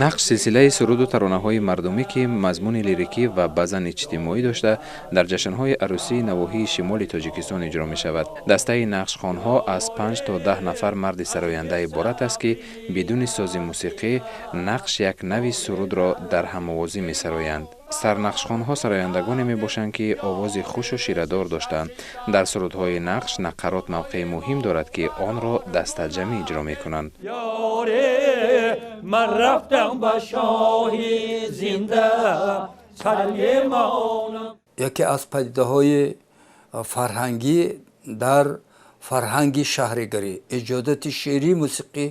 Нақш силсилаи суруду таронаҳои мардумӣ, ки мазмуни лирикӣ ва баъзан иҷтимоӣ дошта, дар ҷашнҳои арӯсии навоҳии шимоли Тоҷикистон иҷро мешавад. Дастаи нақшхонҳо аз 5 то 10 нафар марди сароянда иборат аст, ки бидуни сози мусиқӣ нақш як нави сурудро дар ҳамовозӣ месароянд. Сарнақшхонҳо сарояндагоне мебошанд, ки овози хушу ширадор доштанд. Дар сурудҳои нақш нақарот мавқеи муҳим дорад, ки онро дастаҷамӣ иҷро мекунанд. Ман рафтам ба шоҳи зинда сармонам. Яке аз падидаҳои фарҳангӣ дар фарҳанги шаҳригарӣ эҷодияти шеърии мусиқӣ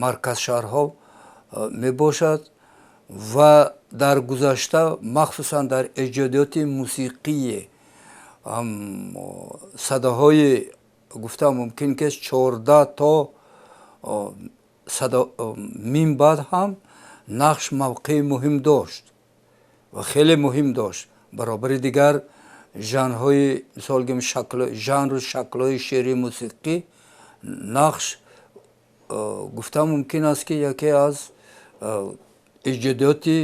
марказшаҳрҳо мебошад ва дар гузашта, махсусан дар эҷодиёти мусиқии садаҳои, гуфта мумкин ки 14 то мин баъд ҳам нақш мавқеи муҳим дошт ва хеле муҳим дошт. Баробари дигар жанрҳои, мисол гӯем, жанру шаклҳои шеърии мусиқӣ, нақш, гуфта мумкин аст, ки яке аз эҷодиёти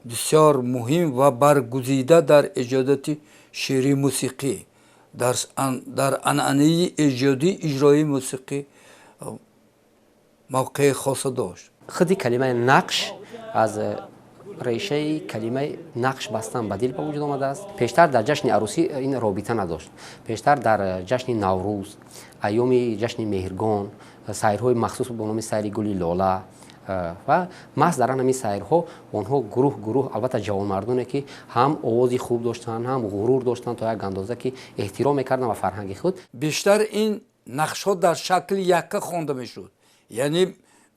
бисёр муҳим ва баргузида дар эҷодиёти шеърии мусиқӣ, дар анъанаи эҷодии иҷроии мусиқӣ мавқеи хоса дошт. Худи калимаи нақш аз решаи калимаи нақш бастан ба дил ба вуҷуд омадааст. Пештар дар ҷашни арӯсӣ ин робита надошт. Пештар дар ҷашни Наврӯз, айёми ҷашни Меҳргон, сайрҳои махсус бо номи сайри гули лола ва маҳз дар ҳамин сайрҳо онҳо гурӯҳ гурӯҳ, албатта ҷавонмардоне, ки ҳам овози хуб доштанд, ҳам ғурур доштанд то як андоза, ки эҳтиром мекарданд ба фарҳанги худ. Бештар ин нақшҳо дар шакли якка хонда мешуд, яъне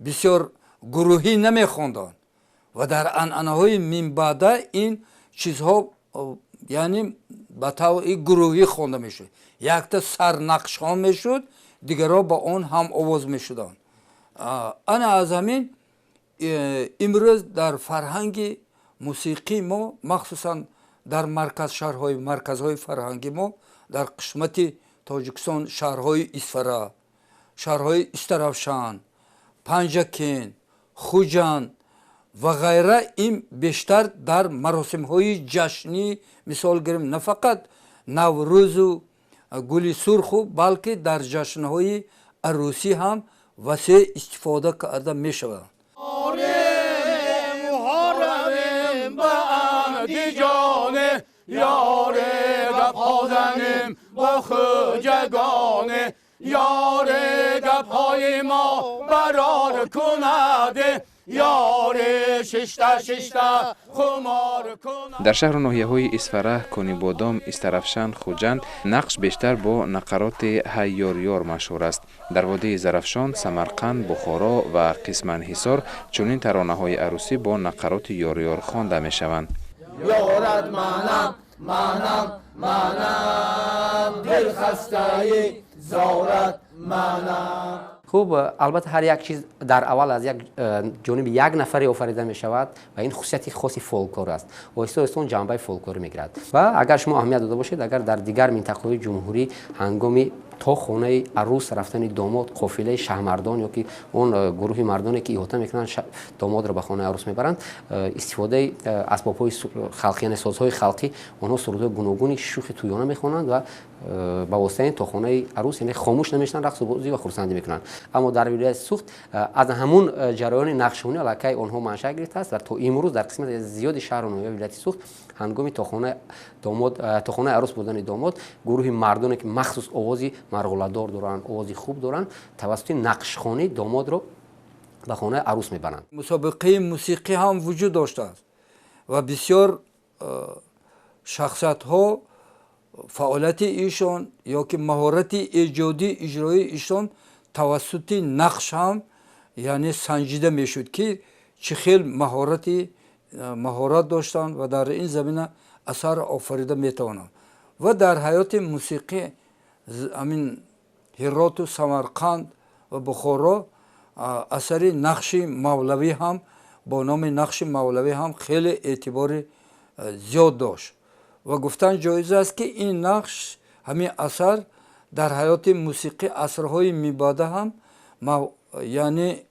бисёр гурӯҳӣ намехонданд ва дар анъанаҳои минбаъда ин чизҳо, яъне ба таври гурӯҳӣ хонда мешуд. Якта сарнақшхон мешуд, дигарҳо ба он ҳам овоз мешуданд. Ана аз ҳамин имрӯз дар фарҳанги мусиқии мо, махсусан дар марказшаҳрҳои марказҳои фарҳанги мо дар қисмати Тоҷикистон, шаҳрҳои Исфара, шаҳрҳои Истаравшан, Панҷакент, Хуҷанд ва ғайра, ин бештар дар маросимҳои ҷашнӣ, мисол гирем, на фақат Наврӯзу гули сурху, балки дар ҷашнҳои арӯсӣ ҳам васеъ истифода карда мешаванд. Ёре, гапҳо занем бо хӯҷагоне, ёре, гапҳои мо барор кунад, ёре, шишта шишта хумор кунад. Дар шаҳру ноҳияҳои Исфара, Конибодом, Истаравшан, Хуҷанд нақш бештар бо нақароти ҳайёрёр машҳур аст. Дар водии Зарафшон, Самарқанд, Бухоро ва қисман Ҳисор чунин таронаҳои арӯсӣ бо нақароти ёрёр хонда мешаванд. Ёрат манам, манам, манам, дилхастаи зорат манам. Хуб, албатта, ҳар як чиз дар аввал аз як ҷониби як нафаре офарида мешавад ва ин хусусияти хоси фолклор аст. Оҳиста оҳиста он ҷанбаи фолклорӣ мегирад. Ва агар шумо аҳамият дода бошед, агар дар дигар минтақаҳои ҷумҳурӣ ҳангоми то хонаи арӯс рафтани домод қофилаи шаҳмардон ё ки он гурӯҳи мардоне, ки иҳота мекунанд, домодро ба хонаи арӯс мебаранд, истифодаи асбобҳои халқӣ, яъне созҳои халқӣ, онҳо сурудҳои гуногуни шӯхи тӯёна мехонанд ва ба воситаи ин то хонаи арӯс, яъне хомӯш намешаванд, рақсу бозӣ ва хурсандӣ мекунанд. Аммо дар вилояти Суғд аз ҳамун ҷараёни нақшхонӣ аллакай онҳо маншаъ гирифтааст ва то имрӯз дар қисмати зиёди шаҳру ноҳияи вилояти Суғд ҳангоми то хонаи домод, то хонаи арӯс бурдани домод, гурӯҳи мардоне, ки махсус овози марғуладор доранд, овози хуб доранд, тавассути нақшхонӣ домодро ба хонаи арӯс мебаранд. Мусобиқаи мусиқӣ ҳам вуҷуд доштааст ва бисёр шахсиятҳо Фаъолияти ишон ёки маҳорати эҷодии иҷроии ишон тавассути нақш ҳам, яъне, санҷида мешуд, ки чӣ хел маҳорат доштанд ва дар ин замина асар офарида метавонанд. Ва дар ҳаёти мусиқӣ ҳамин Ҳироту Самарқанд ва Бухоро асари нақши мавлавӣ ҳам бо номи нақши мавлавӣ ҳам хеле эътибори зиёд дошт. Ва гуфтан ҷоиз аст, ки ин нақш, ҳамин асар дар ҳаёти мусиқӣ асрҳои мибаъда ҳам, яъне,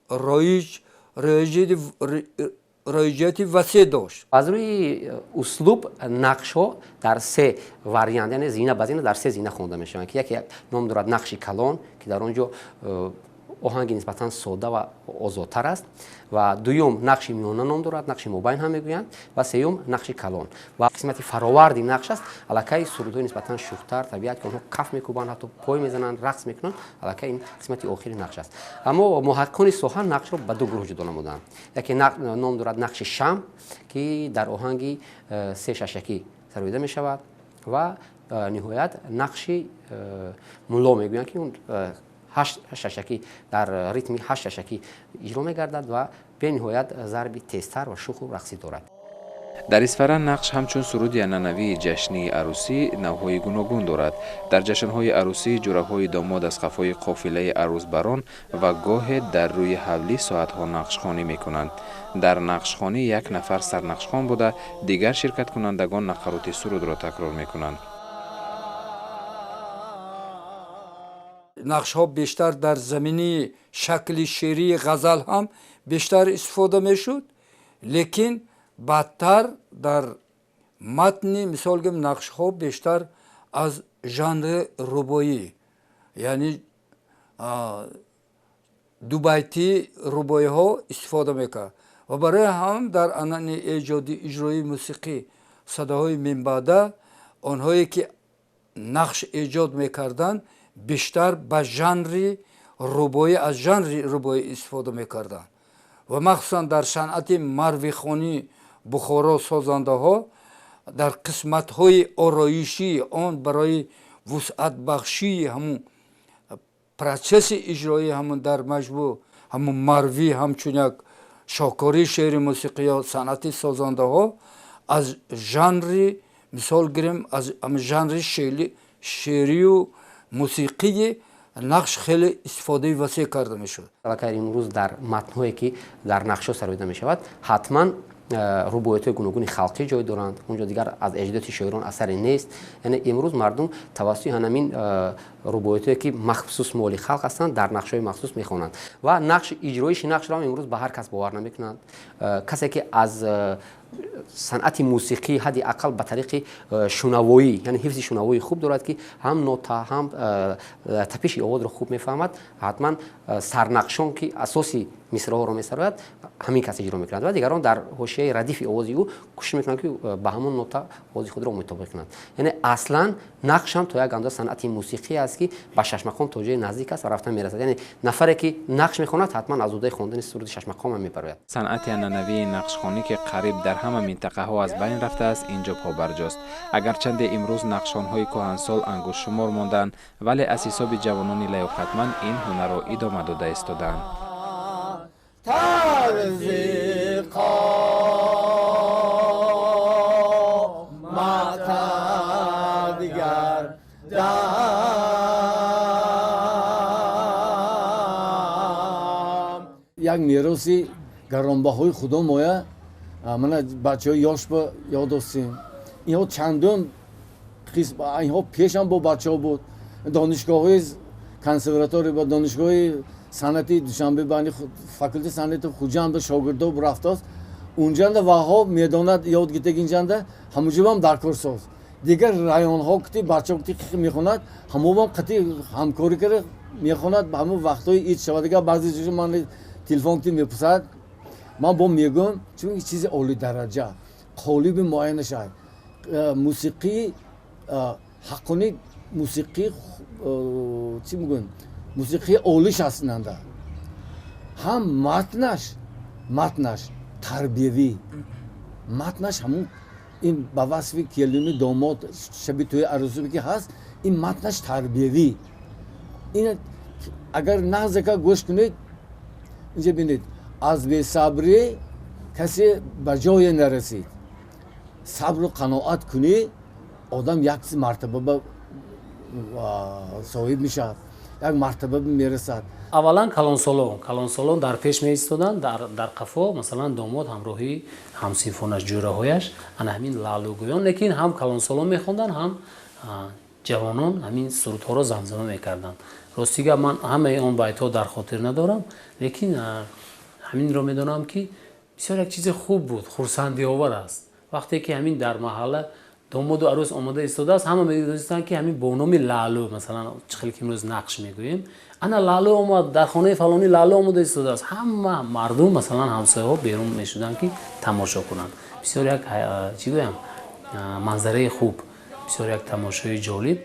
роиҷияти васеъ дошт. Аз рӯи услуб нақшҳо дар се вариант, яъне зина ба зина дар се зина хонда мешаванд, ки яке ном дорад нақши калон, ки дар он ҷо оҳанги нисбатан сода ва озодтар аст, ва дуюм нақши миёна ном дорад, нақши мобайн ҳам мегӯянд, ва сеюм нақши калон. Ва қисмати фароварди нақш аст, аллакай сурудҳои нисбатан шӯхтар, табиат, ки онҳо каф мекӯбанд, ҳатто пой мезананд, рақс мекунанд, аллакай ин қисмати охири нақш аст. Аммо муҳаққиқони соҳа нақшро ба ду гурӯҳ ҷудо намуданд. Яке ном дорад нақши шам, ки дар оҳанги се шашакӣ сароида мешавад, ва ниҳоят нақши мулло мегӯянд, ки он ҳашт шашакӣ дар ритми ҳашт шашакӣ иҷро мегардад ва бениҳоят зарби тезтар ва шӯху рақсӣ дорад. Дар Исфара нақш ҳамчун суруди анъанавии ҷашнии арӯсӣ навъҳои гуногун дорад. Дар ҷашнҳои арӯсӣ ҷураҳои домод аз қафои қофилаи арӯсбарон ва гоҳе дар рӯи ҳавлӣ соатҳо нақшхонӣ мекунанд. Дар нақшхонӣ як нафар сарнақшхон буда, дигар ширкаткунандагон нақароти сурудро такрор мекунанд. Нақшҳо бештар дар замини шакли шеърии ғазал ҳам бештар истифода мешуд, лекин баъдтар дар матни, мисол гӯем, нақшҳо бештар аз жанри рубоӣ, яъне дубайтии рубоиҳо истифода мекард. Ва барои ҳам дар анъанаи эҷоди иҷроии мусиқӣ садаҳои минбаъда онҳое ки нақш эҷод мекарданд, бештар ба жанри рубоӣ, аз жанри рубоӣ истифода мекарданд. Ва махсусан дар санъати марвихонии Бухоро созандаҳо дар қисматҳои ороишии он барои вусъатбахшии ҳамун процесси иҷроии ҳамун дар маҷмӯъ ҳамун марвӣ ҳамчун як шоҳкории шеъри мусиқӣ ё санъати созандаҳо аз жанри, мисол гирем, аз жанри шеърию мусиқии нақш хеле истифодаи васеъ карда мешуд. Аллакай имрӯз дар матнҳое ки дар нақшҳо сароида мешавад, ҳатман рубоятҳои гуногуни халқӣ ҷой доранд. Унҷо дигар аз эҷодиёти шоирон асаре нест. Яъне имрӯз мардум тавассути ҳанамин рубоятҳое ки махсус моли халқ ҳастанд, дар нақшҳои махсус мехонанд. Ва нақш, иҷроиши нақшро ҳам имрӯз ба ҳар кас бовар намекунанд. Касе ки аз санъати мусиқӣ ҳадди ақал ба тариқи шунавоӣ, яъне ҳифзи шунавоии хуб дорад, ки ҳам нота, ҳам тапиши овозро хуб мефаҳмад, ҳатман сарнақшон, ки асоси мисраҳоро месарояд, ҳамин кас иҷро мекунад ва дигарон дар ҳошияи радифи овози ӯ кӯшиш мекунанд, ки ба ҳамон нота овози худро мутобиқ кунанд. Яъне аслан нақш ҳам то як андоза санъати мусиқӣ аст, ки ба шашмақом то ҷои наздик аст ва рафтан мерасад. Яъне нафаре ки нақш мехонад, ҳатман аз уҳдаи хондани суруди шашмақом ҳам мебарояд. Санъати анъанавии нақшхонӣ, ки қариб дар ҳама минтақаҳо аз байн рафтааст, ин ҷо побарҷост. Агарчанде имрӯз нақшхонҳои кӯҳансол ангуштшумор мондаанд, вале аз ҳисоби ҷавонони лаёқатманд ин ҳунарро идома дода истодаанд. Тарзи қомата дигар дам. Як мероси гаронбаҳои худо моя, мана бачаҳои ёш ба ёд достем. Инҳо чандум қисм, инҳо пешам бо бачаҳо буд. Донишгоҳҳои консерватория ба донишгоҳи санъати Душанбе, ба факултети санъати Хуҷанд ба шогирдо рафтааст. Унҷанда ваҳо медонад, ёд гирифта инҷанда, ҳамуҷобам даркор соз. Дигар районҳо кити бачаҳо кити мехонад, ҳамобам қати ҳамкорӣ карда мехонад, ҳамон вақтҳои ид шавад. Дигар баъзе ҷо ман телефон кити мепурсад, ман бо мегӯям, чунки чизи олӣ дараҷа, қолиби муайян шавад. Мусиқӣ ҳаққони мусиқӣ, чӣ мегӯям, мусиқии олиш астнанда. Ҳам матнаш тарбиявӣ, матнаш ҳамун Ин ба васфи келину домод шаби тӯи арӯсӣ ки ҳаст, ин матнаш тарбиявӣ. Ин агар нағзака гӯш кунед, инҷа бинед, аз бесабрӣ касе ба ҷое нарасид. Сабру қаноат кунӣ, одам як мартаба ба соҳиб мешавад, як мартаба мерасад. Аввалан калонсолон дар пеш меистоданд, дар қафо масалан домод ҳамроҳи ҳамсинфонаш, ҷӯраҳояш, ана ҳамин лаълугӯён. Лекин ҳам калонсолон мехонданд, ҳам ҷавонон ҳамин сурудҳоро замзама мекарданд. Рости гап, ман ҳамаи он байтҳо дар хотир надорам, лекин ҳаминро медонам, ки бисёр як чизи хуб буд, хурсандиовар аст. Вақте ки ҳамин дар маҳалла домоду арӯс омода истодааст, ҳама медонистанд, ки ҳамин бо номи лаълу, масалан, чӣ хеле ки имрӯз нақш мегӯем, ана лаълу омад, дар хонаи фалонӣ лаълу омода истодааст. Ҳама мардум, масалан ҳамсояҳо берун мешуданд, ки тамошо кунанд. Бисёр як, чӣ гӯям, манзараи хуб, бисёр як тамошои ҷолиб.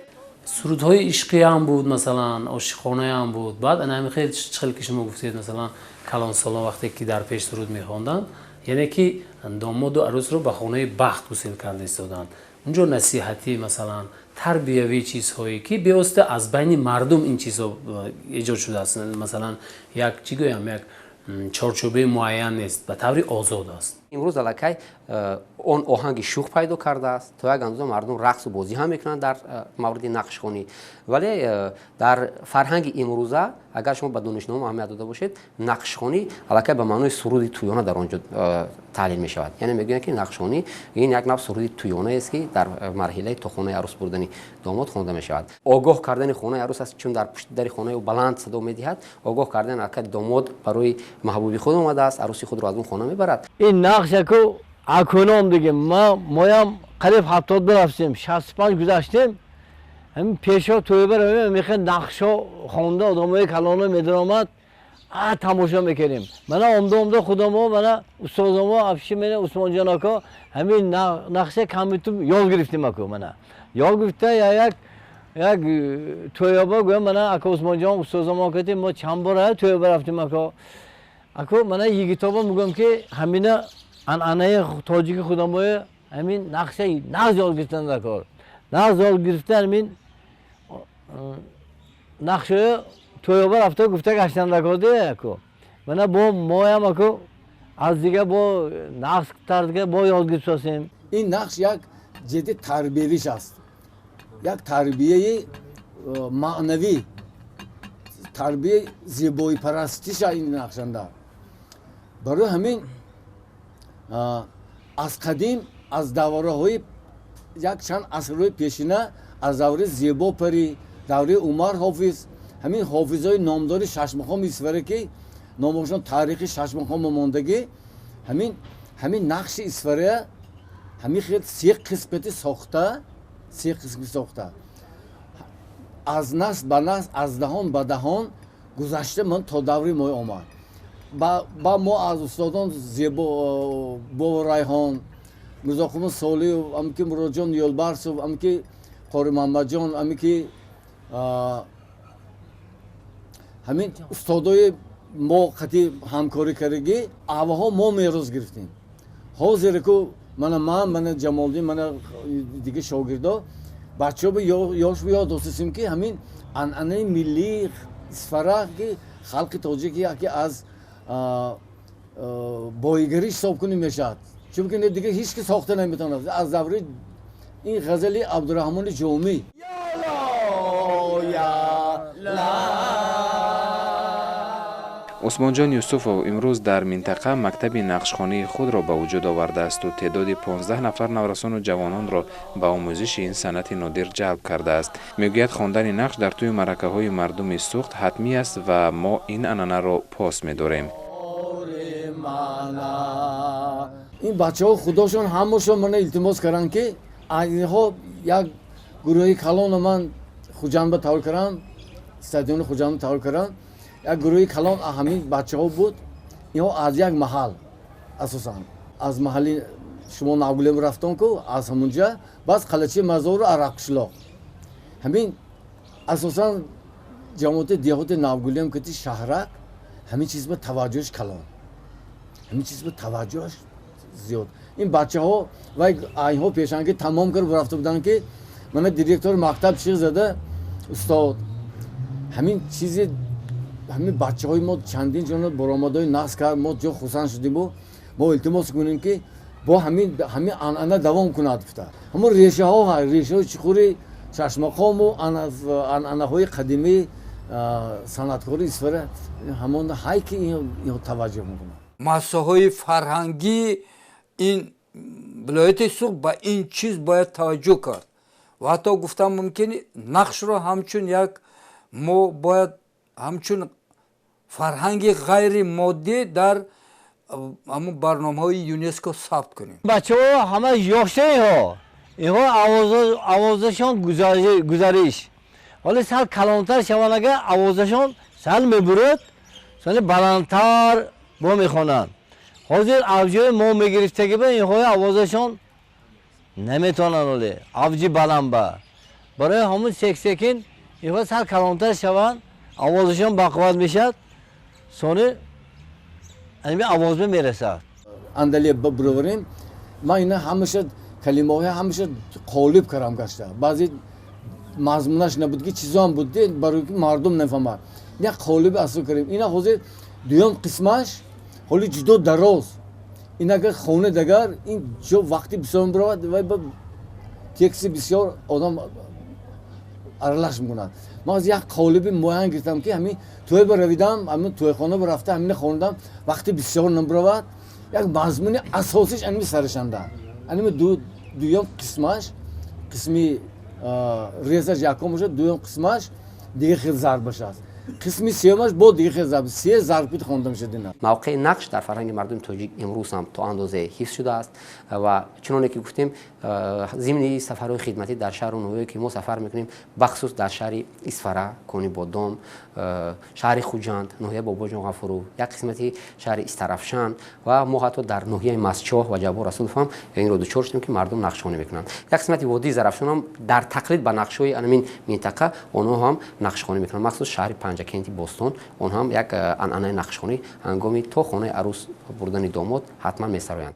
Сурудҳои ишқиам буд, масалан ошиқонаам буд. Баъд ана ҳамин хел, чӣ хеле ки шумо гуфтед, масалан калонсолон вақте ки дар пеш суруд мехонданд, яъне ки домоду арӯсро ба хонаи бахт гусел карда истоданд. Унҷо насиҳатӣ, масалан тарбиявӣ чизҳое, ки бевосита аз байни мардум ин чизҳо эҷод шудааст. Масалан, як, чӣ гӯям, як чорчӯбаи муайян нест, ба таври озод аст. Имрӯз аллакай он оҳанги шӯх пайдо кардааст, то як андоза мардум рақсу бозӣ ҳам мекунанд дар мавриди нақшхонӣ. Вале дар фарҳанги имрӯза, агар шумо ба донишнома аҳамият дода бошед, нақшхонӣ аллакай ба маънои суруди тӯёна дар он ҷо таҳлил мешавад. Яъне мегӯянд, ки нақшхонӣ ин як нав суруди тӯёнаест, ки дар марҳилаи то хонаи арӯс бурдани домод хонда мешавад. Огоҳ кардани хонаи арӯс аст, чун дар пушти дари хонаи ӯ баланд садо медиҳад, огоҳ кардан, аллакай домод барои маҳбуби худ омадааст, арӯси худро аз он хона мебарад. Ин нақшаку акуном диге ма моям қариб 70 бирафтем, 65 гузаштем. Ҳамин пешо тӯйба равем, мехе нақшо хонда одамои калоно медаромад, а тамошо мекардем. Мана омда омда худамо, мана устозомо афши, мена Усмонҷон ако, ҳамин нақша камиту ёд гирифтем ако. Мана ёд гирифта, як як тӯёба гӯям, мана ака Усмонҷон, устозомо кати мо чанд бора тӯёба рафтем ако. Ако, мана йигитоба мегӯям, ки ҳамина анъанаи тоҷики худамоя, ҳамин нақша нағз ёд гирифтан дар кор, нағз ёд гирифта, ҳамин нақшаи тӯёба рафта гуфта гаштан дар кор де ако. Мана бо моям ако, аз дига бо нақш тардига бо ёд гирифтасем. Ин нақш як ҷидди тарбиявиш аст, як тарбияи маънавӣ, тарбияи зебоипарастиша ин нақшанда. Барои ҳамин аз қадим, аз давраҳои як чанд асрҳои пешина, аз давраи Зебопарӣ, давраи Умар Ҳофиз, ҳамин ҳофизҳои номдори шашмақоми Исфара, ки номошон таърихи шашмақома мондагӣ, ҳамин нақши Исфара ҳамин хел се қисмати сохта, се қисми сохта, аз насл ба насл, аз даҳон ба даҳон гузашта, ман то даври мо омад. Ба мо аз устодон Зебо Боборайҳон, Мирзоқулмон Солиев, амки Муродҷон Ёлбарсов, амки Қори Муҳаммадҷон, амки ҳамин устодои мо қати ҳамкорӣ кардагӣ, авваҳо мо мерос гирифтем. Ҳозир ку мана ман, мана Ҷамолдин, мана дига шогирдо, бачаҳо ёш ёд достасем, ки ҳамин анъанаи миллии Исфара, ки халқи тоҷик яке аз боигарӣ ҳисоб кунӣ мешавад, чунки дига ҳеҷ ки сохта наметавонад. Аз давраи ин ғазали Абдураҳмони Ҷомӣ. Усмонҷон Юсуфов имрӯз дар минтақа мактаби нақшхонии худро ба вуҷуд овардаасту теъдоди 15 нафар наврасону ҷавононро ба омӯзиши ин санъати нодир ҷалб кардааст. Мегӯяд, хондани нақш дар тӯи маъракаҳои мардуми Суғд ҳатмӣ аст ва мо ин анъанаро пос медорем. Ин бачаҳо худошон ҳамашон мана илтимос карданд, ки инҳо як гурӯҳи калона ман Хуҷандба тавр кардам, стадиони Хуҷандба тавр кардам. Як гурӯҳи калон ҳамин бачаҳо буд. Инҳо аз як маҳал, асосан аз маҳалли шумо Навгулем рафтон ку, аз ҳамунҷа баъз Қалачи Мазору Арабқишлоқ, ҳамин асосан ҷамоати деҳоти Навгулем кати шаҳрак, ҳамин чиз ба таваҷҷӯҳш калон, ҳамин чиз ба таваҷҷӯҳш Зиёд ин бачаҳо ва инҳо пешанги тамом кард рафта буданд, ки мана директори мактаб чиғ зада: «Устод, ҳамин чизи ҳамин бачаҳои мо чандин ҷона баромадҳои нақс кард, мо ҷо хурсанд шудиму мо илтимос кунем, ки бо ҳамин анъана давом кунад», гуфта. Ҳамон решаҳо, решаҳои чуқури шашмақому анъанаҳои қадимии санъаткори Исфара ҳамон ҳай, ки инҳо таваҷҷӯҳ мекунанд. Муассисаҳои фарҳангии ин вилояти Суғд ба ин чиз бояд таваҷҷӯҳ кард ва ҳатто гуфтан мумкин, нақшро ҳамчун як мо бояд ҳамчун фарҳанги ғайримоддӣ дар ҳамун барномаҳои ЮНЕСКО сабт кунем. Бачаҳо ҳама ёшта, инҳо овозашон гузариш, ҳоле сал калонтар шаванд, агар овозашон сал мебурад, сони баландтар бо мехонанд. Ҳозир авҷои мо мегирифтагиба инҳои овозашон наметавонанд, ҳоле авҷи баланд ба барои ҳамун сек-секин инҳо сал калонтар шаванд, овозашон бақувват мешавад, сони ҳамин овозба мерасад. Андалия бироварем, ман ина ҳамаша калимаҳои ҳамаша қолиб карам гашта, баъзе мазмунаш набуд, ки чизоам буд, барои ки мардум нафаҳмад, як қолиби асл кардем. Ина ҳозир дуюм қисмаш ҳоли ҷудо дароз. Ин агар хонед, агар ин ҷо вақти бисёр биравад, вай ба тексти бисёр одам аралаш мекунад. Ман аз як қолиби муайян гирифтам, ки ҳамин тӯй ба равидам, ҳамин тӯйхона ба рафта, ҳамина хондам, вақти бисёр набиравад, як мазмуни асосиш аними сарашанда, аними дуюм қисмаш, қисми резаш якум бошад, дуюм қисмаш дигар хел зарбаш аст, қисми сеюмаш бо дигар хел зарб, се зарбит хонда мешад ина. Мавқеи нақш дар фарҳанги мардуми тоҷик имрӯз ҳам то андозае ҳифз шудааст ва чуноне ки гуфтем, зимни сафарҳои хидматӣ дар шаҳру ноҳияе ки мо сафар мекунем, бахусус дар шаҳри Исфара, Конибодом, шаҳри Хуҷанд, ноҳияи Бобоҷон Ғафуров, як қисмати шаҳри Истарафшан ва мо ҳатто дар ноҳияи Мастчоҳ ва Ҷаббор Расулов ҳам инро дучор шудем, ки мардум нақшхонӣ мекунанд. Як қисмати водии Зарафшон ҳам дар тақлид ба нақшҳои анамин минтақа онҳо ҳам нақшхонӣ мекунанд, махсус шаҳри Панҷакенти бостон. Онҳо ҳам як анъанаи нақшхонӣ ҳангоми то хонаи арӯс бурдани домод ҳатман месароянд.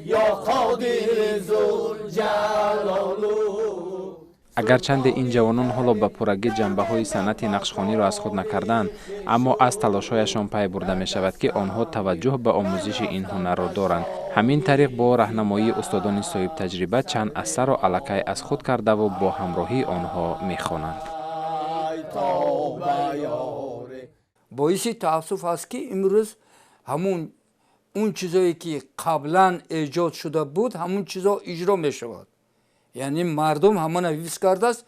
Ё Қодири Зулҷалолу. Агарчанде ин ҷавонон ҳоло ба пуррагӣ ҷанбаҳои санъати нақшхониро аз худ накардаанд, аммо аз талошҳояшон пай бурда мешавад, ки онҳо таваҷҷӯҳ ба омӯзиши ин ҳунарро доранд. Ҳамин тариқ, бо раҳнамоии устодони соҳибтаҷриба чанд асарро аллакай аз худ кардаву бо ҳамроҳии онҳо мехонанд. Боиси таассуф аст, ки имрӯз ҳамун он чизое, ки қаблан эҷод шуда буд, ҳамун чизо иҷро мешавад, яъне мардум ҳамона ҳифз кардааст,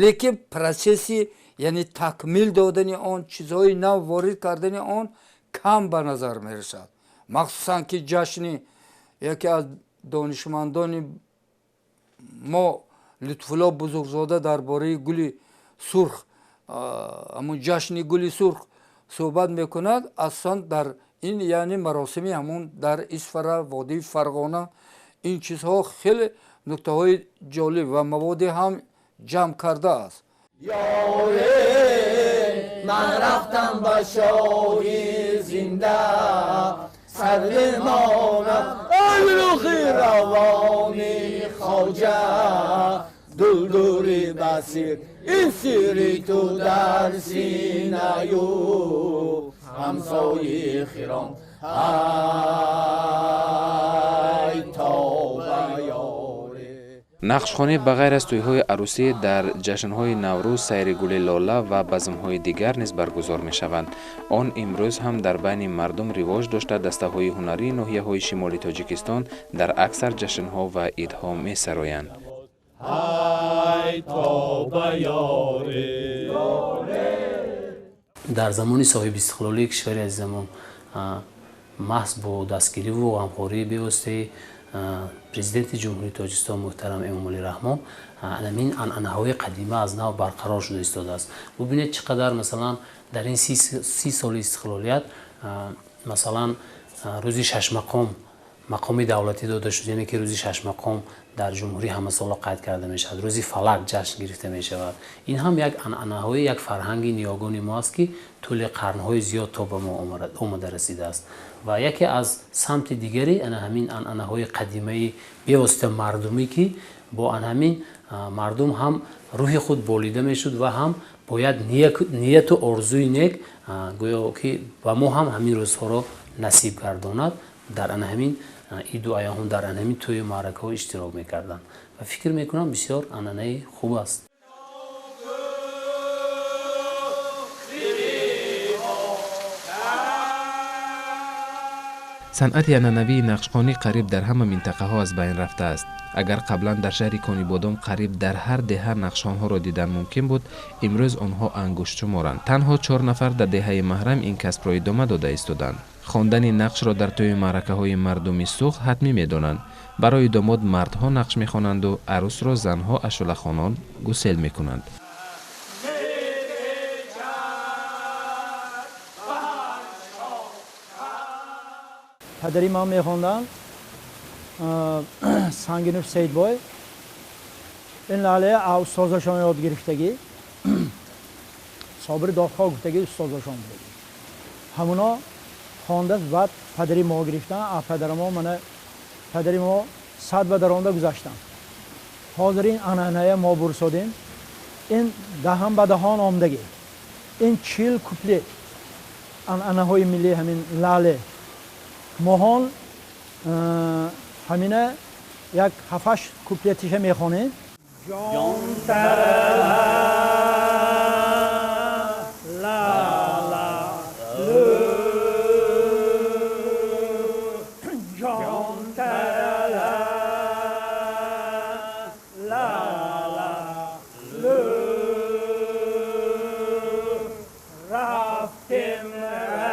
лекин процесси, яъне такмил додани он, чизҳои нав ворид кардани он кам ба назар мерасад. Махсусан ки ҷашни яке аз донишмандони мо, Лутфулло Бузургзода, дар бораи гули сурх, ҳамун ҷашни гули сурх суҳбат мекунад. Асосан дар ин, яъне маросими ҳамун дар Исфара, водии Фарғона, ин чизҳо хеле нуктаҳои ҷолиб ва маводе ҳам ҷамъ кардааст. Ман рафтам ба шоҳи зинда, сарви монам рухи равони хоҷа дулдури басир, ин сири ту дар синаю ҳамсои хиром, ай тоба ёре. Нақшхонӣ ба ғайр аз тӯйҳои арӯсӣ дар ҷашнҳои Наврӯз, сайри гули лола ва базмҳои дигар низ баргузор мешаванд. Он имрӯз ҳам дар байни мардум ривоҷ дошта, дастаҳои ҳунарии ноҳияҳои шимоли Тоҷикистон дар аксар ҷашнҳо ва идҳо месароянд. Ай тоба ёре. Дар замони соҳибистиқлолии кишвари азизамон, маҳз бо дастгириву ғамхории бевоситаи Президенти Ҷумҳурии Тоҷикистон муҳтарам Эмомалӣ Раҳмон, ҳамин анъанаҳои қадима аз нав барқарор шуда истодааст. Бубинед, чӣ қадар, масалан, дар ин 30 соли истиқлолият, масалан, рӯзи шашмақом Мақоми давлатӣ дода шуд, яъне ки рӯзи шашмақом дар ҷумҳурӣ ҳамасола қайд карда мешавад, рӯзи фалак ҷашн гирифта мешавад. Ин ҳам як анъанаҳои, як фарҳанги ниёгони мо аст, ки тӯли қарнҳои зиёд то ба мо омада расидааст. Ва яке аз самти дигари ана ҳамин анъанаҳои қадимаи бевосита мардумӣ, ки бо ана ҳамин мардум ҳам рӯҳи худ болида мешуд ва ҳам бояд нияту орзуи нек, гӯё ки ба мо ҳам ҳамин рӯзҳоро насиб гардонад, дар ана ҳамин иду айём, дар ана ҳамин тӯю маъракаҳо иштирок мекарданд ва фикр мекунам, бисёр анъанаи хуб аст. Санъати анъанавии нақшхонӣ қариб дар ҳама минтақаҳо аз байн рафтааст. Агар қаблан дар шаҳри Конибодом қариб дар ҳар деҳа нақшхонҳоро дидан мумкин буд, имрӯз онҳо ангуштшуморанд. Танҳо чор нафар дар деҳаи Маҳрам ин касбро идома дода истоданд. Хондани нақшро дар тӯи маъракаҳои мардуми Суғд ҳатмӣ медонанд. Барои домод мардҳо нақш мехонанду арӯсро занҳо ашӯлахонон гусел мекунанд. Падари ман мехонданд, Сангинов Саидбой. Ин лале устозашон ёд гирифтагӣ, Собири Додхоҳ гуфтагӣ устозашон будагӣ. Ҳамуно хонда, баъд падари мо гирифтан. А падарамо, мана падари мо 100 ба даронда гузаштанд. Ҳозир ин анъаная мо бурсодем. Ин даҳан ба даҳон омдагӣ. Ин 40 куплет анъанаҳои миллӣ, ҳамин лале моҳон ҳамина як ҳафташ куплетиша мехонем. Ҷон тарала ла ла лу, ҷон тарала ла ла лу, рафтем рафтем.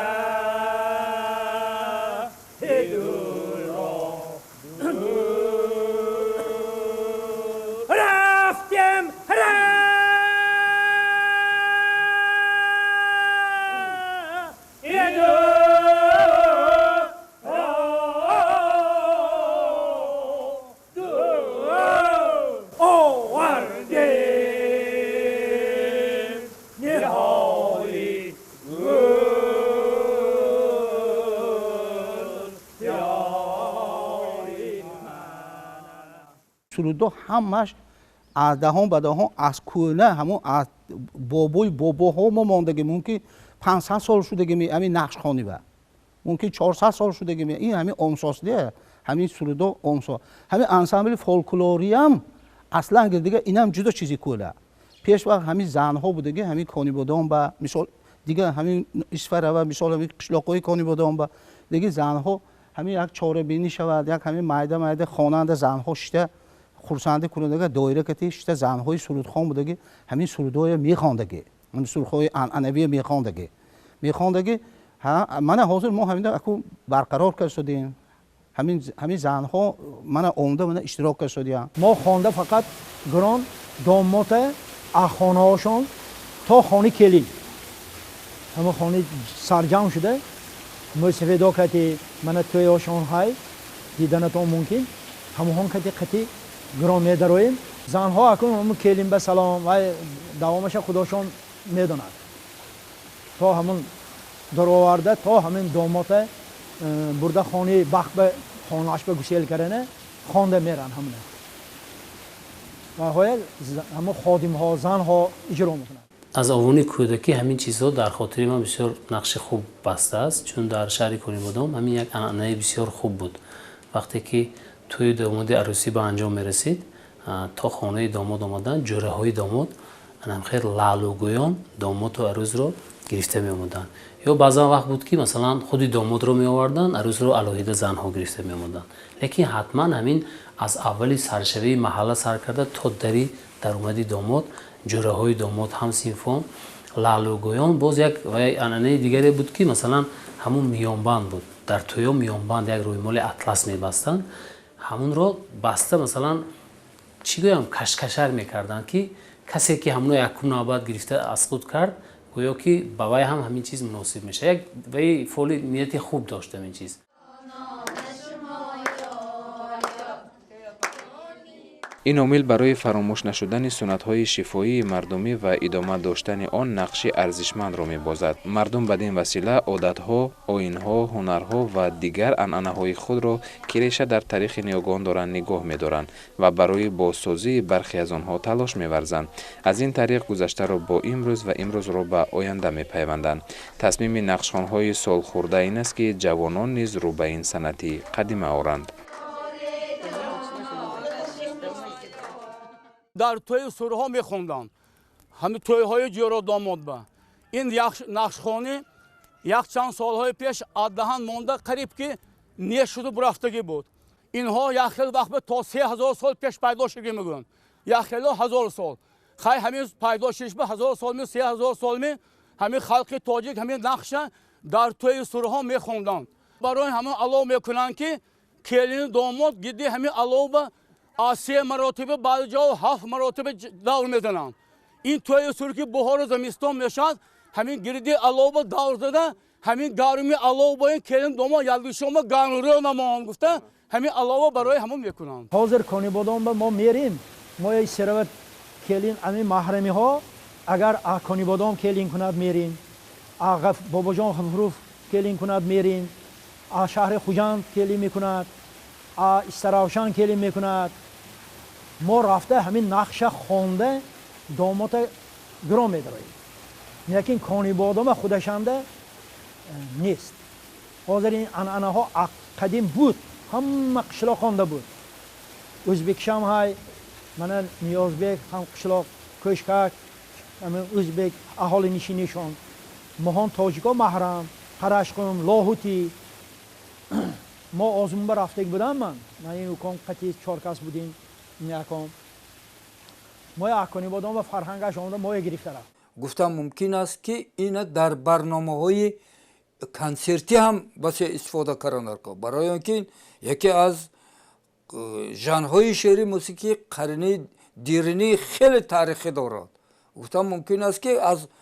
Овардем ниҳоли гул ёри. Сурудҳо ҳамаш аз даҳон ба даҳон, аз кӯна, ҳамон аз бобои бобоҳо мо мондагӣ. Мумкин 500 сол шудагӣ ҳамин нақшхонива, мумкин 400 сол шудагӣ. Ин ҳамин омсосдия, ҳамин сурудҳо омсо. Ҳамин ансамбли фолклориям аслан дига инам ҷудо чизи кӯна. Пеш вақт ҳамин занҳо будагӣ, ҳамин Конибодом ба мисол, дига ҳамин Исфарава мисол, ҳамин қишлоқҳои Конибодом ба диги занҳо ҳамин як чорабинӣ шавад, як ҳамин майда майда хонанда занҳо шита хурсандӣ кунандага, доира кати шита, занҳои сурудхон будагӣ, ҳамин сурудҳоя мехондагӣ, ҳамин сурудҳои анъанавия мехондагӣ. Мана ҳозир мо ҳамин аку барқарор кардем. Ҳамин занҳо мана омда, мана иштирок карданд. Мо хонда фақат гирон домота аз хонаҳошон то хони келин, ҳама хони сарҷамъ шуда, мӯйсафедо кати, мана тӯёшон ҳай диданатон мумкин, ҳамоҳон кати қати гирон медароем. Занҳо акун ҳамун келин ба салом вай давомаша худошон медонад, то ҳамун дароварда, то ҳамин домота бурда хони бахт ба хонааш ба гусел кардана хонда меран. Ҳамуна ваҳоя ҳамун ходимҳо, занҳо иҷро мекунанд. Аз овони кӯдакӣ ҳамин чизҳо дар хотири ман бисёр нақши хуб бастааст, чун дар шаҳри Конибодом ҳамин як анъанаи бисёр хуб буд. Вақте ки тӯи домоди арӯсӣ ба анҷом мерасид, то хонаи домод омадан, ҷӯраҳои домод анамхел лаълугӯён домоту арӯзро гирифта меомаданд. Ё баъзан вақт буд, ки масалан худи домодро меоварданд, арӯзро алоҳида занҳо гирифта меомаданд. Лекин ҳатман ҳамин аз аввали саршавии маҳалла сар карда то дари даромади домод ҷӯраҳои домод ҳамсинфон лаълугӯён. Боз як анъанаи дигаре буд, ки масалан ҳамун миёнбанд буд. Дар тӯё миёнбанд, як рӯймоли атлас мебастанд, ҳамунро баста, масалан чӣ гӯям, кашкашар мекарданд, ки касе ки ҳамуно якум навбат гирифта аз худ кард, гӯё ки ба вай ҳам ҳамин чиз муносиб мешавад. Як вай фоли нияти хуб дошт ҳамин чиз. Ин омил барои фаромӯш нашудани суннатҳои шифоии мардумӣ ва идома доштани он нақши арзишмандро мебозад. Мардум бадин васила одатҳо, оинҳо, ҳунарҳо ва дигар анъанаҳои худро, ки реша дар таърихи ниёгон доранд, нигоҳ медоранд ва барои бозсозии бархе аз онҳо талош меварзанд. Аз ин тариқ гузаштаро бо имрӯз ва имрӯзро ба оянда мепайванданд. Тасмими нақшхонҳои солхӯрда ин аст, ки ҷавонон низ рӯ ба ин санъати қадима оранд. Дар тӯи сурҳо мехонданд, ҳамин тӯйҳои ҷӯро домод ба ин нақшхонӣ якчанд солҳои пеш аз даҳан монда қариб ки нешуду бурафтагӣ буд. Инҳо як хел вақт то 3000 сол пеш пайдо шудагӣ мегӯянд, як хело 1000 сол. Хай ҳамин пайдо шудиш ба 1000 солми, 3000 солми ҳамин халқи тоҷик ҳамин нақша дар тӯи сурҳо мехонданд. Барои ҳамон алов мекунанд, ки келини домод гидди ҳамин алов ба аз 3 маротиба, баъзе ҷо 7 маротиба давр мезананд. Ин тӯи сур ки баҳору зимистон мешавад, ҳамин гирди алова давр зада, ҳамин гарми алов бо ин келин домод ялдишома гармрӯ намоҳам гуфта, ҳамин алова барои ҳамон мекунанд. Ҳозир Конибодом ба мо мерим, мо серават келин ҳамин маҳрамиҳо агар Конибодом келин кунад мерим, Бобоҷон Ғафуров келин кунад мерим, шаҳри Хуҷанд келин мекунад, Истаравшан келин мекунад. Мо рафта ҳамин нақша хонда домота гирон медароем. Лекин Конибодома худашанда нест. Ҳозир ин анъанаҳо қадим буд, ҳама қишлоқ хонда буд. Ӯзбекшам ҳай, мана Ниёзбек ҳам қишлоқ, Кӯшкак, ӯзбек аҳолинишинишон. Моҳон тоҷико маҳрам, Қарашқум, Лоҳутӣ. Мо озмунба рафтаг будам ман. Ман ин уком қати 4 кас будем. Яком. Мо Конибодом ва фарҳангаш омада моя гирифта рафт. Гуфтам мумкин аст, ки ина дар барномаҳои консертӣ ҳам басе истифода кардан даркор. Барои он ки яке аз жанрҳои шеъри мусиқӣ қарни диринӣ хеле таърихӣ дорад. Гуфтам мумкин аст, ки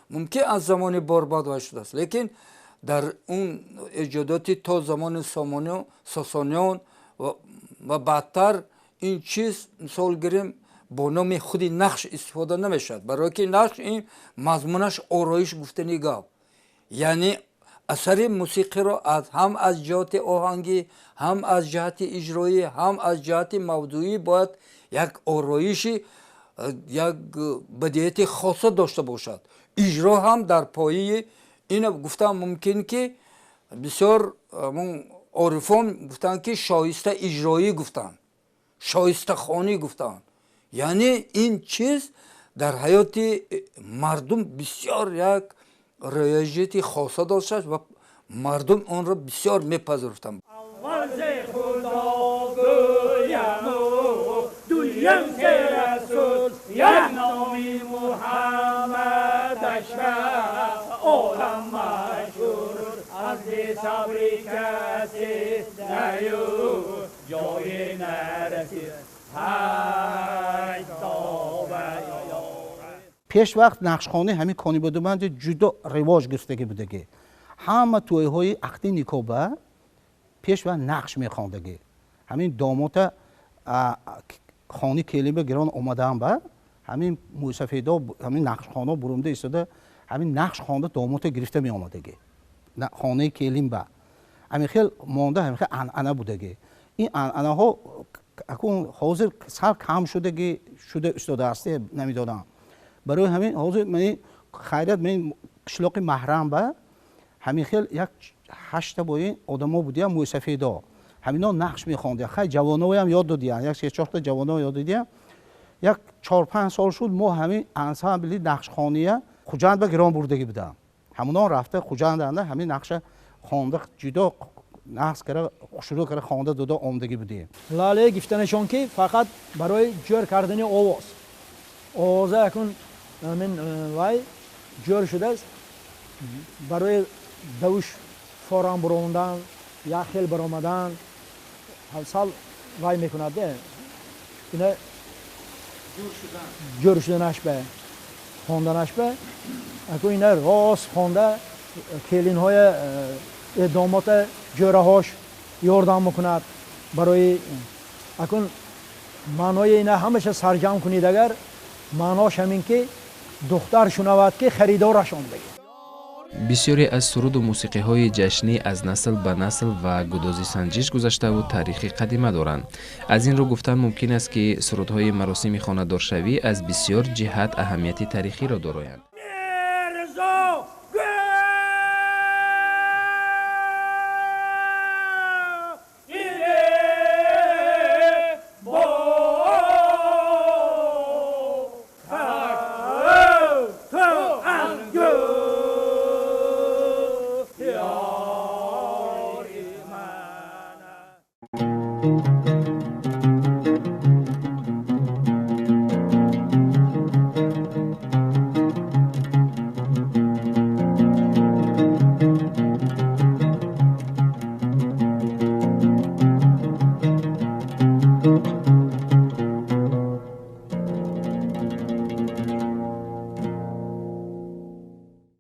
мумкин аз замони Борбад вай шудааст, лекин дар он эҷодоти то замони Сосониён ва баъдтар ин чиз, мисол гирем, бо номи худи нақш истифода намешавад. Барои ки нақш ин мазмунаш ороиш гуфтани гап, яъне асари мусиқиро ҳам аз ҷиҳати оҳангӣ, ҳам аз ҷиҳати иҷроӣ, ҳам аз ҷиҳати мавзӯӣ бояд як ороиши, як бадиияти хоса дошта бошад. Иҷро ҳам дар пояи ина гуфтам мумкин, ки бисёр орифон гуфтанд, ки шоиста иҷроӣ гуфтанд, шоистахонӣ гуфтанд. Яъне ин чиз дар ҳаёти мардум бисёр як рояҷияти хоса доштааст ва мардум онро бисёр мепазируфтанд. Пеш вақт нақшхонӣ ҳамин Конибодоманди ҷудо ривоҷ гирифтагӣ будагӣ. Ҳама тӯйҳои ақди никоба пеш вақт нақш мехондагӣ. Ҳамин домота хони келиба гирон омадаам ба ҳамин мӯйсафедо, ҳамин нақшхоно бурумда истода, ҳамин нақш хонда домота гирифта меомадагӣ хонаи келин ба. Ҳамин хел монда, ҳамин хел анъана будагӣ. Ин анъанаҳо акун ҳозир сар кам шудагӣ шуда истодааст, намедонам. Барои ҳамин ҳозир ман хайрият ман қишлоқи маҳрам ба ҳамин хел як 8 бо ин одамо будиям мӯйсафедо. Ҳамино нақш мехондиям. Хай ҷавоноям ёд додиям, як 3-4 та ҷавоно ёд додиям. Як 4-5 сол шуд мо ҳамин ансамбли нақшхония Хуҷанд ба гирон бурдагӣ будам. Ҳамонон рафта Хуҷанданда ҳамин нақша хонда ҷудо нақш кара, хушрӯ кара хонда дода омдагӣ будем. Лале гифтанашон ки фақат барои ҷӯр кардани овоз. Овоза акун ҳамин вай ҷӯр шудааст барои давуш форам бурондан, як хел баромадан, сал вай мекунад, ина ҷӯр шуданаш ба хонданаш ба акун ина рост хонда келинҳоя домота ҷӯраҳош ёрдам мекунад барои акун Маънои ина ҳамаша сарҷамъ кунед агар, маънош ҳамин ки духтар шунавад, ки харидораш омдаги. Бисёре аз суруду мусиқиҳои ҷашнӣ аз насл ба насл ва гудози санҷиш гузаштаву таърихи қадима доранд. Аз ин рӯ гуфтан мумкин аст, ки сурудҳои маросими хонадоршавӣ аз бисёр ҷиҳат аҳамияти таърихиро дороянд.